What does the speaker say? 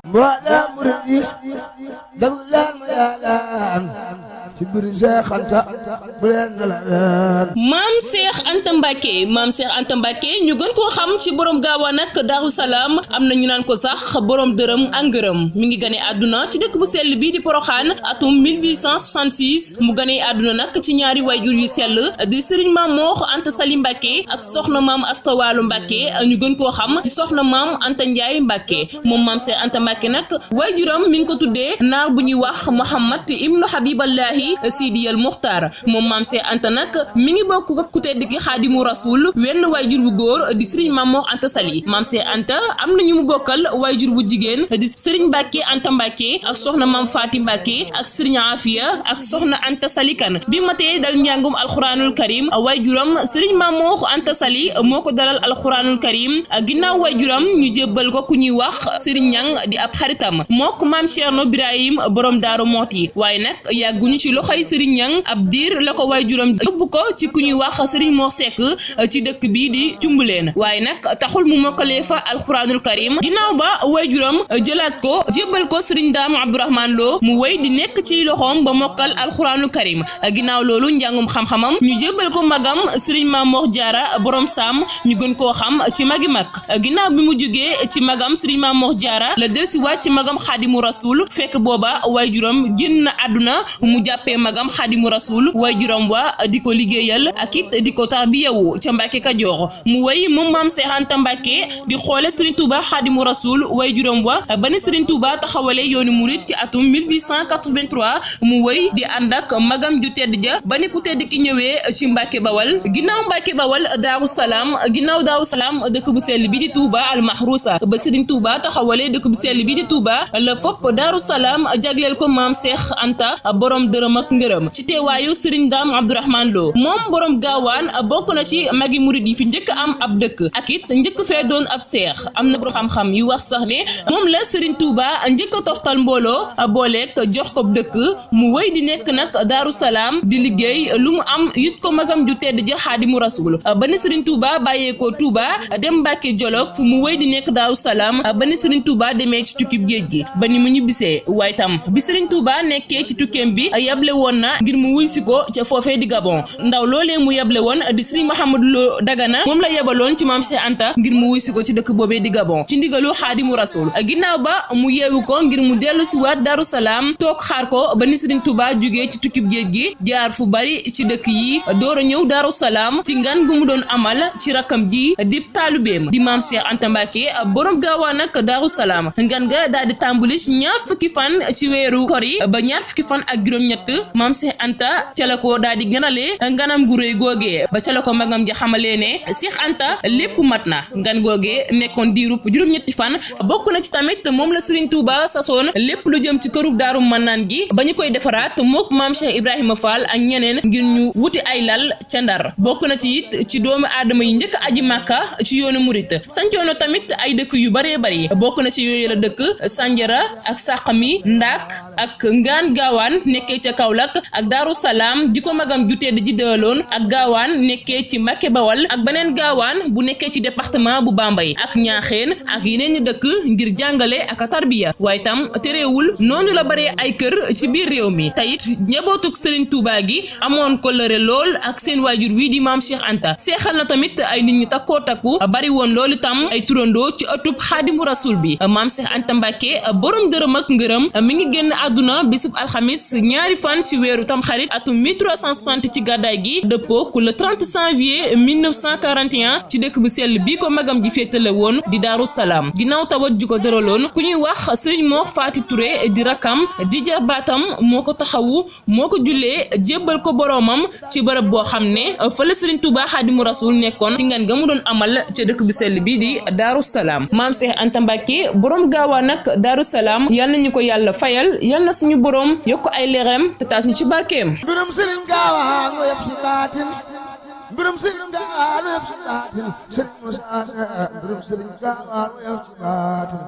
mboolem murid yi déglu leen ma yaalaan ci biir Seex Anta bu leen nelaween. maam Cheikh Anta Mbacke maam Cheikh Anta Mbacke ñu gën koo xam ci borom gaawaan ak Daaru Salaam am na ñu naan ko sax borom dërëm ak ngërëm mi ngi gane àdduna ci dëkk bu sell bii di Poroxaan atum 1866 mu gane àdduna nag ci ñaari wayjur yu sell di Serigne Maam Mor Anta Sali Mbacke ak soxna maam Asta Walu Mbacke ñu gën koo xam ci soxna maam Anta Ndiaye Mbacke moom maam Cheikh Anta Mbacke nag wayjuram mi ngi ko tuddee naar bu ñuy wax Mouhamad ibnu Habiballahi Sidiyal Muxtaar moom maam Cheikh Anta nag mi ngi bokk ak ku tedd ki Xaadimu Rasul wenn wayjur bu góor di Serigne Maam Mor Anta Sali maam Cheikh Anta am na ñu mu bokkal wayjur bu jigéen di Serigne Mbacke Anta Mbacke ak soxna maam Faati Mbacke ak Serigne Afia ak soxna Anta Sali kan bi matee dal njàngum alxuraanul karim wayjuram Serigne Maam Mor Anta Sali moo ko dalal alxuraanul karim ginnaaw wayjuram ñu jébbal ko ku ñuy wax Serigne Ñang di ab xaritam mook maam Cerno Birahim borom Daaru Mooti waaye nag yàgguñu ci loxoy Serigne Ñang ab diir la ko wayjuram yóbbu ko ci ku ñuy wax Serigne Mor Seck ci dëkk bii di Cumbuleen waaye nag taxul mu mokkalee fa alxuraanul karim ginnaaw ba wayjuram jëlaat ko jébbal ko Serigne Daam Abdourahmane Lo mu wéy di nekk ci loxoom ba mokkal alxuraanul karim ginnaaw loolu njàngum xam-xamam ñu jébbal ko magam Serigne Maam Mor Jaara borom Saam ñu gën koo xam ci magi mag ginnaaw bi mu jógee ci magam Serigne Maam Mor Jaara la dellusiwaat ci magam Xaadimu Rasul fekk booba wayjuram génn na àdduna mu jàppee magam Xaadimu Rasul wayjuram wa di ko liggéeyal ak it di ko tarbiyawu ca Mbàkke Kajoor mu wéy moom maam Cheikh Anta Mbacke di xoole Serigne Touba Xaadimu Rasul wayjuram wa ba ni Serigne Touba taxawale yoonu murit ci atum 1883 mu wéy di ànd ak magam ju tedd ja ba ni ku tedd ki ñëwee ci Mbàkke Bawal ginnaaw Mbàkke Bawal Daaru Salaam ginnaaw Daaru Salaam dëkk bu sell bi di Touba al Mahrousa ba Serigne Touba taxawale dëkk bu sell bi di Touba la fopp Daaru Salaam jagleel ko maam Cheikh Anta borom dërëm ak ngërëm ci teewaayu Serigne Daam Abdourahmane Lo moom borom gaawaan bokk na ci magi murid yi fi njëkk am ab dëkk ak it njëkk fee doon ab seex am na borom xam-xam yu wax sax ne moom la Serigne Touba njëkk a toftal mbooloo booleek jox ko dëkk mu wéy di nekk nag Daaru Salaam di liggéey lu mu am yit ko magam ju tedd ja Xaadimu Rasul ba ni Serigne Touba bàyyeekoo Touba dem Mbàkke Jolof mu wéy di nekk Daaru Salaam ba ni Serigne Touba demee ci tukkib géej gi ba ni mu ñibbisee waaye tam bi Serigne Touba nekkee ci tukkeem bi yable woon na ngir mu wuy si ko ca foofee di Gabon ndaw loolee mu yable woon di Serigne Mouhamadou Lo Dagana moom la yebaloon ci maam Cheikh Anta ngir mu wuy si ko ci dëkk boobee di Gabon ci ndigalu Xaadimu Rasul ginnaaw ba mu yeewu ko ngir mu dellu si waat Daaru Salaam toog xaar ko ba ni Serigne Touba jógee ci tukkib géej gi jaar fu bari ci dëkk yi door a ñëw Daaru Salaam ci ngan gu mu doon amal ci rakkam ji di taalubeem di maam Cheikh Anta Mbacke borom gaawaan ak Daaru Salaam ngan ga daal di tàmbali ci ñaar fukki fan ci weeru kor yi ba ñaar fukki fan ak juróom-ñett maam Cheikh Anta ca la ko daal di gënalee nganam gu rëy googee ba ca la ko magam ja xamalee ne Cheikh Anta lépp mat na ngan googee nekkoon diirub juróom-ñetti fan bokk na ci tamit moom la Serigne Touba sasoon lépp lu jëm ci këru Daaru Manaan gi ba ñu koy defaraat mook maam Cheikh Ibrahima Fall ak ñeneen ngir ñu wuti ay lal ca Ndar bokk na ci it ci doomu aadama yi njëkk aji Màkka ci yoonu murit sancoono tamit ay dëkk yu baree bari bokk na ci yooyu la dëkk Sanjara ak Sàqami Ndaak ak Ngaan Gaawaan nekkee ca Kaolack ak Daaru Salaam ji ko magam ju tedd ji dëloon ak Gaawaan nekkee ci Mbàkke Bawal ak beneen Gaawaan bu nekkee ci département bu Bambey ak Ñaaxeen ak yeneen ñi dëkk ngir jàngale ak tarbiya waaye tam terewul noonu la bare ay kër ci biir réew mi tayit njabootuk Serigne Touba gi amoon kóllëre lool ak seen waajur wii di maam Cheikh Anta seexal na tamit ay nit ñu takkoo takku bari woon loolu tam ay turandoo ci ëttub Xaadimu Rasul bi maam Cheikh Anta Mbacke borom dërëm ak ngërëm mi ngi génn àdduna bisub alxamis ñaari fan ci weeru tamxarit atum 1360 ci gàddaay gi dëppoo ku le 30 janvier 1941 ci dëkk bu sell bii ko magam ji féetale woon di Daaru Salaam ginnaaw tawat ju ko dëraloon ku ñuy wax Serigne Mor Faati Touré di rakam di jarbaatam moo ko taxawu moo ko jullee jébbal ko boroomam ci bërëb boo xam ne fa la Serigne Touba Xaadimu Rasul nekkoon ci ngan ga mu doon amal ca dëkk bu sell bii di Daaru Salaam maam Cheikh Anta Mbacke borom gaawaan nag Daaru Salaam yal nañu ko yàlla fayal yal na suñu borom yokk ay leeram te taas ñu ci barkeem. mbirum Serigne Gaawaan mu yëf ci baatin mbirum Serigne Gaawaan mu yëf ci baatin Serigne Moussa mbirum Serigne Gaawaan mu yëf ci baatin